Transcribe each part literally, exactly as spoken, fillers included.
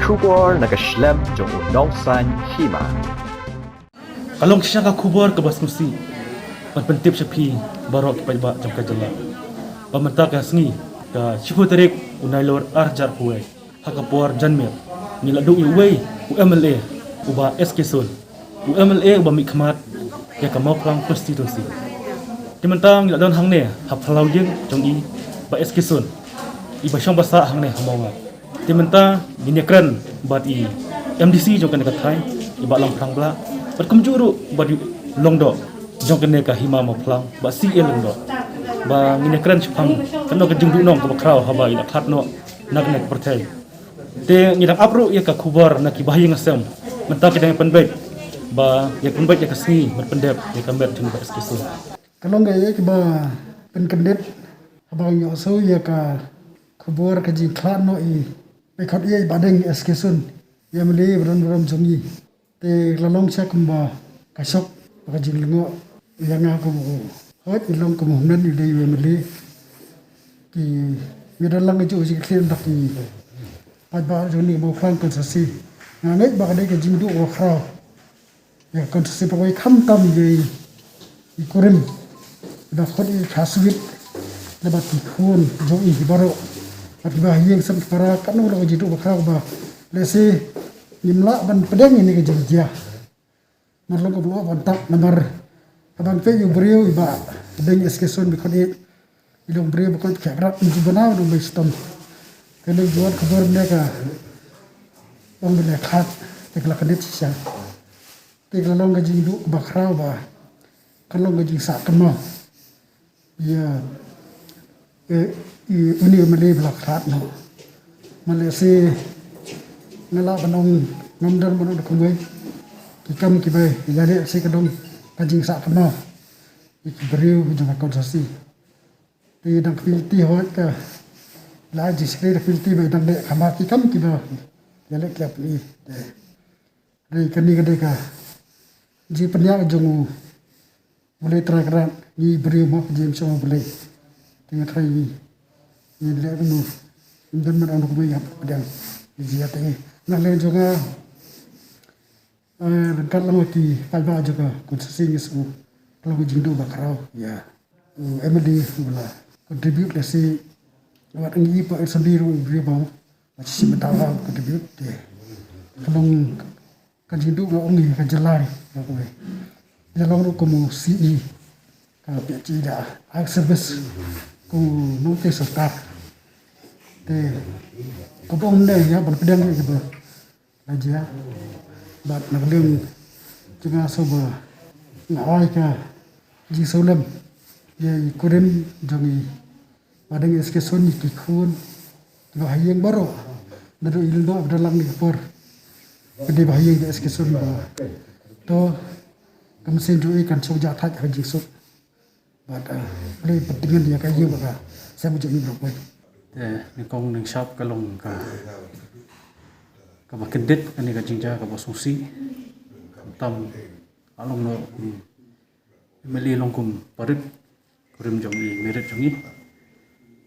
Khubor na ka shlem jong u nongsan hima. Ka long shisha ka khubor kaba sngewsih ban pyntip sha phi baroh ki paidbah jong ka jylla ba mynta ka sngi ka shiphew tarik u Nailur ar hajar arphew wei ha ka por janmiet ngi la duh ïa uwei u M L A, u Bah S K Sun, u M L A uba mih khmat ïa ka Mawphlang constituency. Te mynta ngi la don hangne ha phyllaw ïing jong i Bah S K Sun, iba shong ba sah hangne ha Mawngap. Te mynta ngin ïakren bad i M D C jong kane ka thaiñ, i Bah Lamphrang Blah, bad kumjuh ruh bad i Lyngdoh jong kane ka hima Mawphlang, Bah C A Lyngdoh, ba ngin ïakren shaphang kano ka jingduhnong kaba khraw haba i la khlad noh na kane ka pyrthei. Te ngi dang ap ruh ïa ka khubor na ki bahaïing hasem, mynta ki dang ïa pynbeit ba ïa pynbeit ïa ka sngi ban pyndep ïa ka met jong Bah S K Sun. Ka long kaei kaba pynkyndit haba ngi ïohsngew ïa ka khubor ka jingkhlad noh i, ba khot ïa i Bah Deng S K Sun, i M L A ba don burom jong ngi. Te la long sha kumba ka shok bad ka jinglyngngoh ïa nga kum u, hooid i long kum u hynmen i dei u M L A. Ki, ngi don lang ha kajuh ka jingkitkhlieh da ki paidbah jong ngi Mawphlang constituency. Nga ngeit ba ka dei ka jingduh kaba khraw ïa ka constituency baroh kawei, khamtam ïa i kurim, i Bah Khot, i Bah Swit, bad ki khun jong i baroh, bad ki bahaïing hasem ki para. Kano ruh ka jingduh kaba khraw ba lehse ngim lah ban pdiang ïa kane ka jingjia. Namar long kaba long ban tap, namar haba ngi peit ïa u briew i Bah Deng S K Sun, ba khot ïa i, i long briew ba koit khia krap, im ju bana u nongmihsnam. Kane ju wan khubor ne ka, ong ba la khlad, te ka la kyndit shisha. Te ka la long ka jingduh kaba khraw ba ka long ka jingsah kynmaw ïa, eh, i, une u M L A ba la khlad noh. Ma lehse nga lah ban ong, ngam don ban ong da kumwei, ki kam kiba ïaleh, lehse ka long ka jingsah kynmaw ïa ki briew jong ka constituency. Te dang ka fifty, hooid ka la jingsakri da fifty, ba dang leh kham bha ki kam kiba ïaleh ki ap ni. Te dei kane ka dei ka jingpynïaid jong u Blei Trai Kynrad, ngi briew mo ka jingshong u Blei. Te nga tharai ngi, ngi leh kumno, ngim don ban ong da kumwei, ïa pdiang ïa ka jia te ngi. Na liang jong nga, eh, ryngkat lang bad ki paidbah jong ka constituency, ngi sngew ka long ka jingduh ba khraw ïa u M L A uba la contribute lehse, wat ngi i pa assembly ruh i briew ba, wat shisha mynta ba contribute te. Ka long ka jingduh nga ong ïa ka jylla ri, nga ong ïa, ïa long ruh kum u C E, ka pyrshah da ai service kum u nongtei sorkar. Te kaba ong ne ïa ban pdiang ïa kaba la jia. Bad na ka liang jong nga, sngewbha nga ai ka jingsngewlem ïa i kurim jong i Bah Deng S K Sun, ïa ki khun, ki bahaïing baroh. Naduh i Lyngdoh ba don lang ha kane ka por, ka dei bahaïing Bah S K Sun ba. To ka mynsiem jong i kan shu jah thait ha ka jingsuk. Bad, ah, U Blei pyntngen ïa ka ïing bad ka sem jong ngi baroh kawei. Te nyngkong nyngshap ka long ka, kaba kyndit kane ka jingjia kaba sngewsih. Khamtam ka long noh, hmm, M L A long kum parit, kurim jong i, mirit jong i.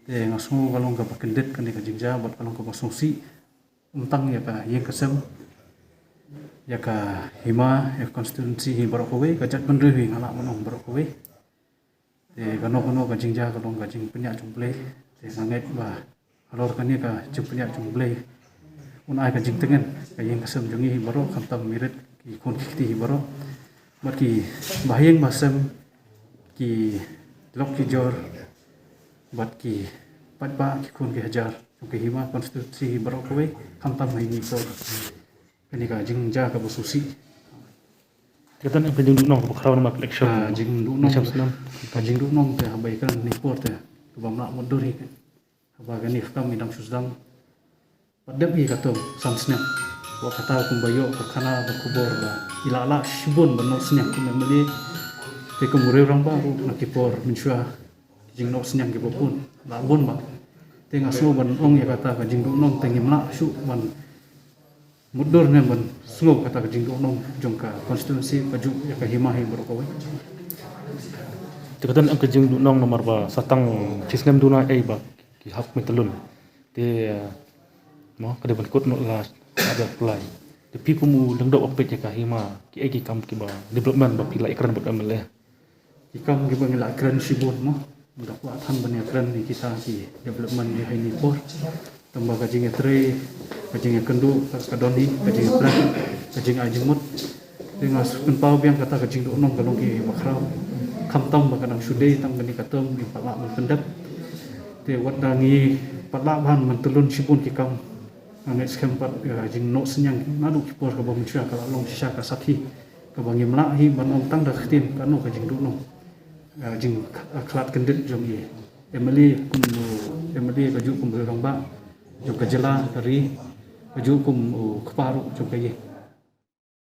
Te nga sngew ka long kaba kyndit kane ka jingjia bad ka long kaba sngewsih. Ym tang ïa ka ïing ka sem, ïa ka hima, ïa ka constituency hi baroh kawei, ka jaitbynriew hi nga lah ban ong baroh kawei. Te kano kano ka jingjia ka long ka jingpynïaid jong U Blei. Te nga ngeit ba halor kane ka jingpynïaid jong U Blei un ai ka jingtngen, ka ïing ka sem jong ngi hi baroh, khamtam mirit, ki khun ki kti hi baroh, bad ki bahaïing bahasem, ki lok ki jor, bad ki paidbah, ki khun ki hajar jong ka hima constituency hi baroh kawei, khamtam ha ine i por. Kane ka jingjia kaba sngewsih. Te ka don em ka jingduhnong kaba khraw namar ka election. Ka jingduhnong, election snem. Ka jingduhnong te haba ïakren ine i por te kaba ym lah mutdur hi. Haba kane ka kam i dang shu sdang, bad dep hi katto san snem. Wat kata kumba ïoh ka khana ka khubor ba i la lah shibun ban noh synñiang kum M L A. Te kum u Rangbah ruh na ki por mynshuwa, ki jingnoh synñiang kiba bun la bun bha. Te nga sngew ban ong ïa kata ka jingduhnong te ngim lah shuh ban mutdur ne ban sngew kata ka jingduhnong jong ka constituency, kajuh ïa ka hima hi baroh kawei. Te ka don em ka jingduhnong namar ba sa tang shisnem duna ei ba ki hap mih tylli. Te, eh, mo, ka dei ban kut noh la Ada pulai. Te phi kum u lyngdoh, wat peit ïa ka hi ma, ki ei ki kam kiba development ba phi la ïakren bad M L A? Ki kam kiba ngi la kren shibun mo. Ngi da kwah than ban ïakren ïa kita ki development ïa ha kine ki por. Tangba ka jingïatrei, ka jingïakynduh ka, ka don hi, ka jingïapret, ka jingai jingmut. Te nga sngewpynpaw biang kata ka jingduhnong ka long kiba khraw. Khamtam ba ka dang shu dei tang kane ka term, ngim pat lah ban pyndep. Te wat da ngi pat lah ban ban tyllun shibun ki kam, nga ngeit skhem pat ka jingnoh synñiang naduh ki por kaba mynshuwa ka la long shisha ka sakhi kaba ngim lah hi ban ong tang da ka ktien, kano ka jingduhnong, ka jingkhlad kyndit jong i M L A, kum u M L A kajuh kum u rangbah jong ka jylla, ka ri, kajuh kum u kpa ruh jong ka ïing.